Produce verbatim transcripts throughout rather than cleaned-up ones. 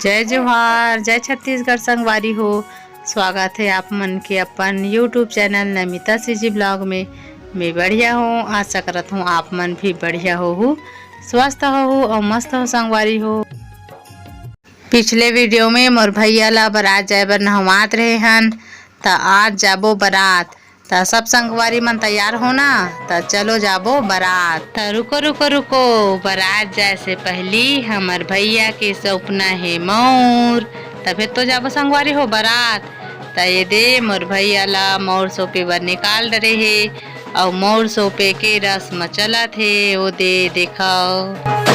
जय जोहार, जय छत्तीसगढ़ संगवारी हो। स्वागत है आप मन के अपन YouTube channel Namita CG blog में। मैं बढ़िया हूँ, आशा करत हूँ आप मन भी बढ़िया होहू, स्वस्थ होहू और मस्त हो संगवारी हो। पिछले वीडियो में मोर भैया ला बरात जाए बर नहवात रहे हन, त आज जाबो बरात। त सब संगवारी मन तैयार हो ना, त चलो जाबो बरात। त रुको, रुको, रुको, बरात जाए से पहली हमर भैया के सौंपना हे मौर, तभे तो जाबो संगवारी हो बरात। त ये दे मोर भैया ला मौर सौंपे बर निकाल डरे हे, अउ मौर सौंपे के रस्म चलत हे, ओ दे देखव।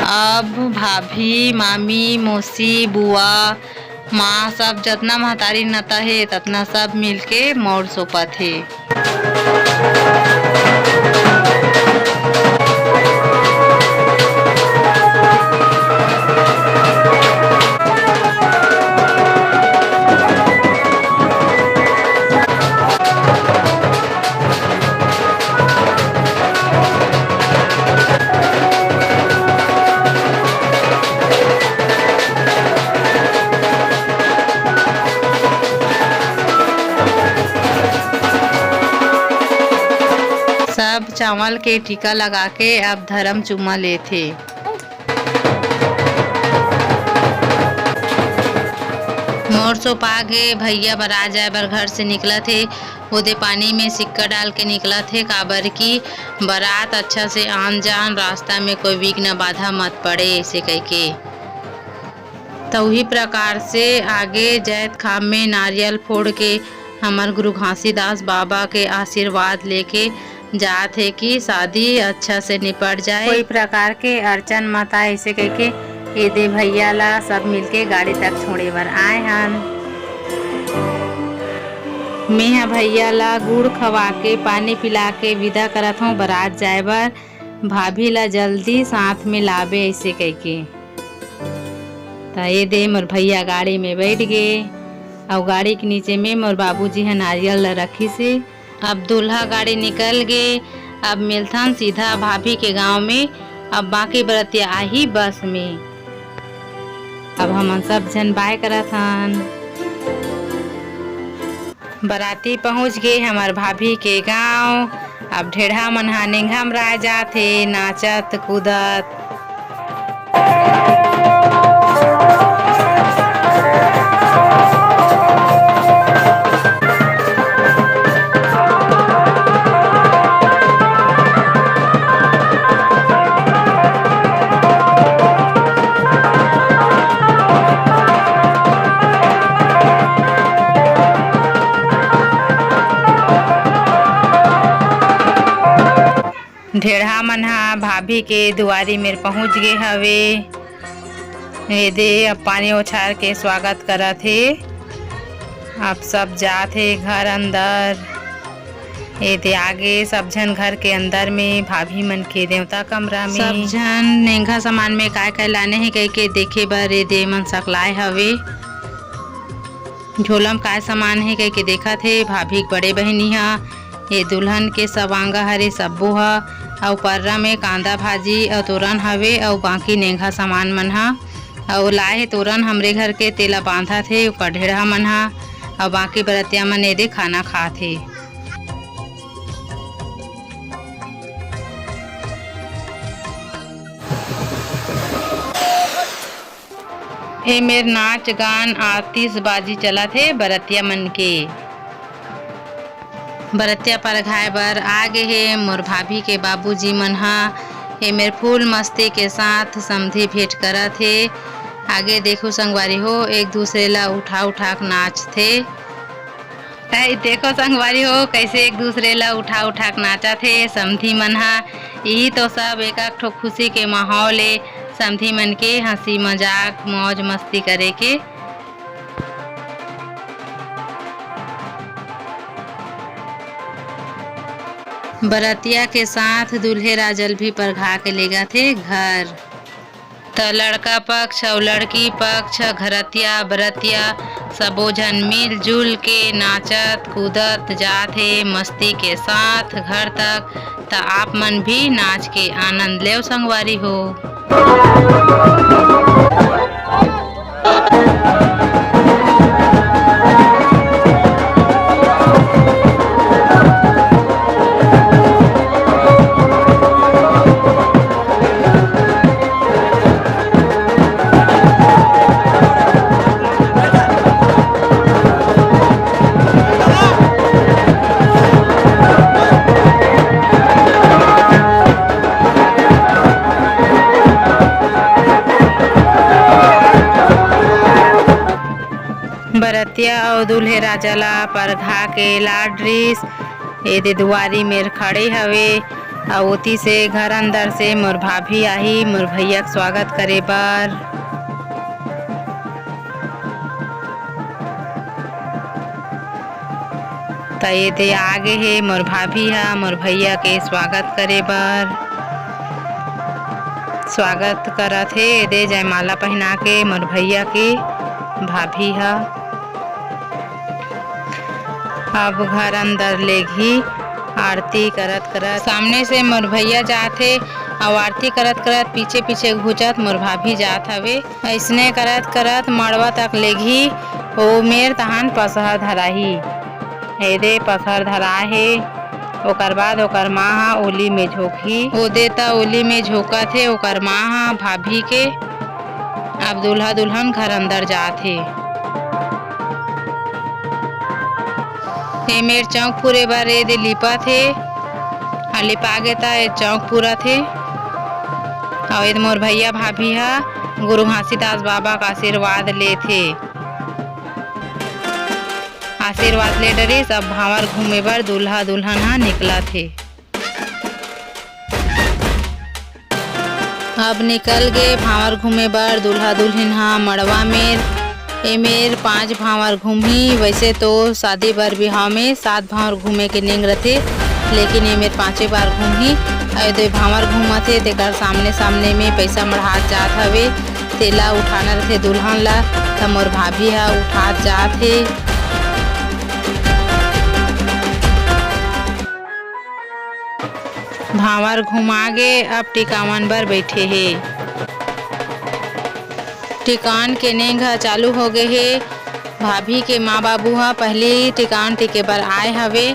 अब भाभी, मामी, मौसी, बुआ, माँ सब जतना महतारी नता हे, ततना सब मिलके मौर सौंपत हे। सब चावल के टीका लगा के अब धर्म चुम्मा लेथे। मौर सौंपा गे, भैया बरात जाए बर घर से निकलत हे, ओदे पानी में सिक्का डाल के निकलत हे, काबर कि बरात अच्छा से आन जान, रास्ता में कोई विघ्न बाधा मत पड़े, ऐसे कहिके। त उही प्रकार से आगे जैतखाम में नारियल फोड़ के हमर गुरु घासीदास बाबा के आशीर्वाद लेके जात हे कि शादी अच्छा से निपट जाए, कोई प्रकार के अड़चन मत आए, ऐसे कहिके ये दे भैया ला सब मिलके गाड़ी तक छोड़े बर आए हन। मेंहा भैया ला गुड़ खवा के, पानी पिला के विदा करत हूँ बरात जाए बर। भाभी ला जल्दी साथ में लाबे, ऐसे कहिके। त ये दे मोर भैया गाड़ी में बैठ गे, अउ गाड़ी के नीचे में मोर बाबूजी ह नारियल ला रखिस हे। अब दूल्हा गाड़ी निकल गे। अब मिलथन सीधा भाभी के गांव में। अब बाकी बरतिया आही बस में। अब हमन सब झन बाय करत हन। बराती पहुंच गे हमर भाभी के गांव। अब ढेढ़ा मन ह नेंघा मराए जात हे, नाचत कूदत। ढेढ़ा मन ह भाभी के दुआरी मेर पहुंच गे हवे। ये दे अब पानी ओछार के स्वागत करत हे। अब सब जात हे घर अंदर। ये दे आगे सब झन घर के अंदर में, भाभी मन के देवता कमरा में। सब झन नेंघा सामान में काय काय लाने हे कहिके देखे बर ये दे मन सकलाए हवे। झोला म काय सामान हे कहिके देखत हे भाभी के बड़े बहिनी ह। ये दुल्हन के सवांगा हरे सब्बो ह, अउ पर्रा में कांदा भाजी अउ तोरन हवे अउ बाकी नेंघा सामान मन ह। अउ लाए हे तोरन हमरे घर के, तेला बांधत हे ओकर ढेढ़ा मन ह, अउ बाकी बरतिया मन एदे खाना खात हे। ए मेर नाच गान आतिशबाजी चलत हे बरतिया मन के। बरतिया परघाए बर आ गे हे मोर भाभी के बाबूजी मन ह। ए मेर फूल मस्ती के साथ समधी भेंट करत हे। आगे देखो संगवारी हो, एक दूसरे ला उठा उठा के नाचथे। त देखो संगवारी हो, कैसे एक दूसरे ला उठा उठा के नाचत हे समधी मन ह। इही तो सब एक, एक ठो खुशी के माहौल ए, समधी मन के हंसी मजाक मौज मस्ती करे के। बरतिया के साथ दूल्हे राजल भी परघा के लेगत हे घर। त लड़का पक्ष अउ लड़की पक्ष, घरतिया, बरतिया, सबो झन मिलजुल के नाचत कूदत जात हे मस्ती के साथ घर तक। त आप मन भी नाच के आनंद लेव संगवारी हो। बरतिया अउ दूल्हे राजा ला परघा के लाडरिस। एदे दुआरी मेर खड़े हवे, अउ ओती से घर अंदर से मोर भाभी आही, मोर भैया के स्वागत करे बर। त एदे आगे हे मोर भाभी ह, मोर भैया के स्वागत करे बर। स्वागत करत हे एदे जयमाला पहना के मोर भैया के भाभी ह। अब घर अंदर लेगही आरती करत करत। सामने से मोर भैया जात हे अउ आरती करत करत पीछे पीछे घुचत मोर भाभी जात हवे। अइसने करत करत मड़वा तक लेगही, ओ मेर तहान पसहर धराही। एदे पसहर धराहे, ओकर बाद ओकर माँ ह ओली में झोंकही। ओदे त ओली में झोंकत हे, ओकर माँ ह भाभी के। अब दूल्हा दुल्हन घर अंदर जात हे। ए मेर चौक पुरे बर एदे लिपत हे, अउ लिपा गे त ए चौक पुरत हे। अउ एदे मोर भैया भाभी ह गुरु घासीदास बाबा का आशीर्वाद लेत हे। आशीर्वाद ले डरिस, अब भांवर घूमे बर दूल्हा दुल्हन ह निकलत हे। अब निकल गे भांवर घूमे बर दूल्हा दुल्हिन ह मड़वा मेर। ए मेर पांच भांवर घूमही। वैसे तो शादी बर बिहाव में सात भांवर घूमे के नेंग रथे, लेकिन ए मेर पांचे बार घूमही। अउ ए दे भांवर घूमत हे, तेकर सामने सामने में पैसा मढ़ात जात हवे, तेला उठाना रथे दुल्हन ला, त मोर भाभी ह उठात जात हे। भांवर घुमा गे, अब टिकावन बर बैठे हे। टिकावन के नेंग ह चालू हो गे हे। भाभी के माँ बाबू ह पहिली टिकावन टिके बर आए हवे।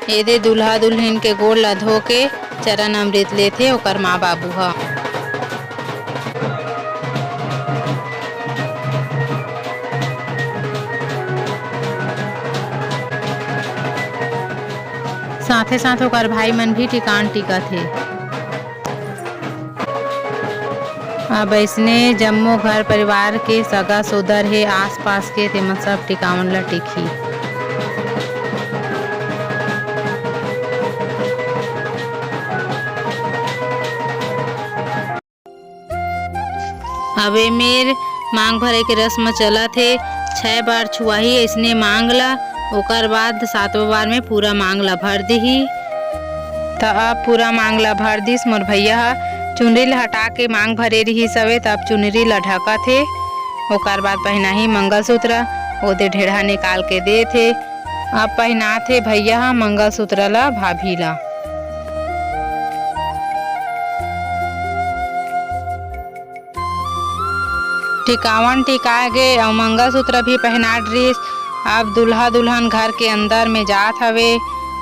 एदे दूल्हा दुल्हिन के गोड़ ला धो के चरण अमृत लेथे ओकर माँ बाबू ह। साथे साथ ओकर भाई मन भी टिकावन टिकत हे। अब अइसने जम्मो घर परिवार के सगा सोदर हे आसपास के, तेमन सब टिकावन ल टिकही। अब ए मेर मांग भरे के रस्म चलत हे। छै बार छुआही अइसने मांग ला, ओकर बाद सातवां बार में पूरा मांग ला भर दिही। त अब पूरा मांग ला भर दिस मोर भैया ह। चुनरी ला हटा के मांग भरे रिहिस हवे, त अब चुनरी ला ढकत हे। ओकर बाद पहिनाही मंगलसूत्र, ओदे ढेढ़ा निकाल के देत हे। अब पहिनात हे भैया ह मंगलसूत्र ला भाभी ला। टिकावन टिका गे अउ मंगलसूत्र भी पहिनात रिहिस। अब दूल्हा दुल्हन घर के अंदर में जात हवे।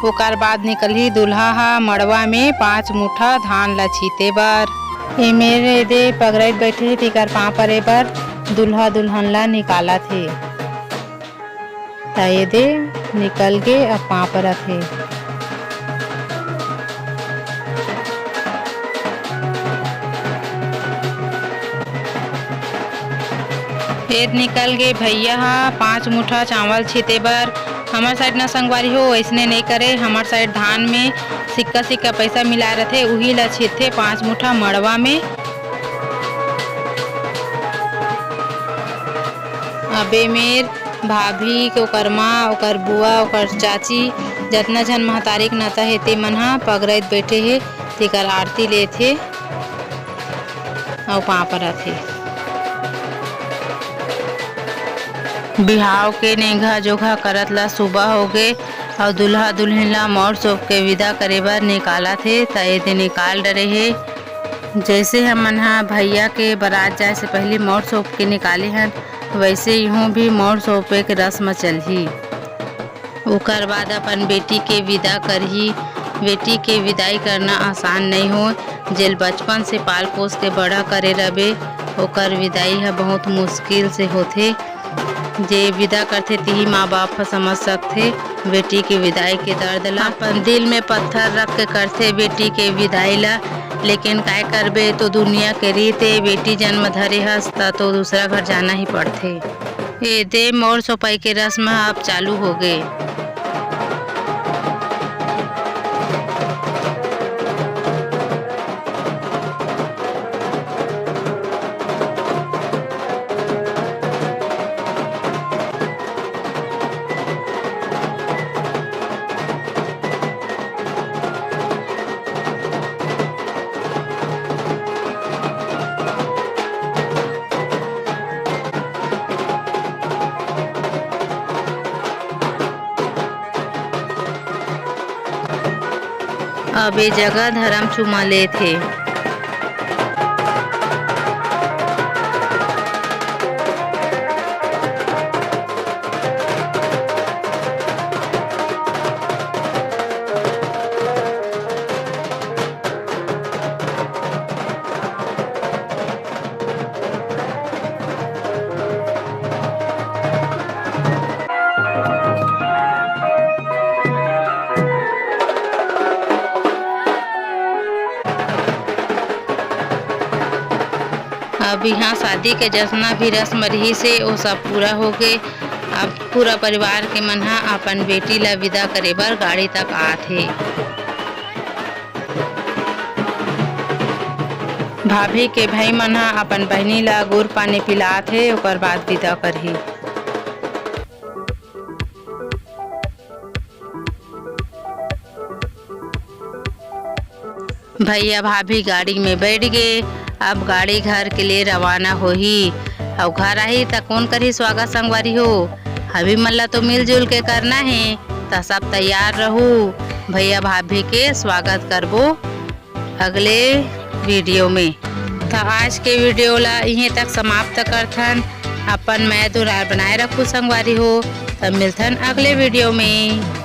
ओकर बाद निकलही दूल्हा ह मड़वा में पांच मुठा धान ल छीते बर। एमेर एदे पगराइत बैठे हे, तेकर पांव परे बर दूल्हा दुल्हन ल निकालत हे। त एदे निकल गे, अब पांव परत हे। एद निकल गे भैया ह पांच मुठा चावल छीते बर। हमर side न संगवारी हो, अइसने नइ करे। हमर side धान में सिक्का सिक्का पैसा मिलाए रथे, उही ल छीतथे पांच मुठा मड़वा में। अबे मेर भाभी के, ओकर माँ, ओकर बुआ, ओकर चाची, जतना झन महतारी के नाता हे, ते मन ह पगरइत बैठे हे, तेकर आरती लेत हे अउ पाँव परत हे। बिहाव के नेंगा जोखा करत ला सुबह होगे अउ दूल्हा दुल्हिन ला मौर सौंप के विदा करे बर निकालत हे, त एदे निकाल डरे हे। जइसे हमन ह भैया के बरात जाए से पहिली मौर सौंप के निकाले हन, वइसे इहूं भी मौर सौंपे के रस्म चलही। ओकर बाद अपन बेटी के विदा करही। बेटी के विदाई करना आसान नइ होय। जेल बचपन से पाल पोस के बड़ा करे रबे, ओकर विदाई ह बहुत मुश्किल से होथे। जे विदा करथे, तिही माँ बाप ह समझ सकथे बेटी के विदाई के दर्द ला। अपन दिल में पत्थर रख के करथे बेटी के विदाई ला, लेकिन काय करबे, तो दुनिया के रीत ए, बेटी जन्म धरे हस, त तो दूसरा घर जाना ही पड़थे। ए दे, मौर सौंपई के रस्म ह अब चालू होगे। अब ए जगह धरम चुमा लेत हे। अब इहाँ शादी के जतना भी रस्म रिहिस हे, ओ सब पूरा होगे। अब पूरा परिवार के मन ह अपन बेटी ला विदा करे बर गाड़ी तक आत हे। भाभी के भाई मन ह अपन बहिनी ला गुर पानी पिलात हे, ओकर बाद विदा करही। भैया भाभी गाड़ी में बैठ गे, अब गाड़ी घर के लिए रवाना होही। अउ घर आही त कोन करही स्वागत संगवारी हो? हबी मन ला तो मिलजुल के करना हे, त सब तैयार रहू, भैया भाभी के स्वागत करबो अगले वीडियो में। त आज के वीडियो ला इहें तक समाप्त करथन। अपन मया दुलार बनाए रखू संगवारी हो, त मिलथन अगले वीडियो में।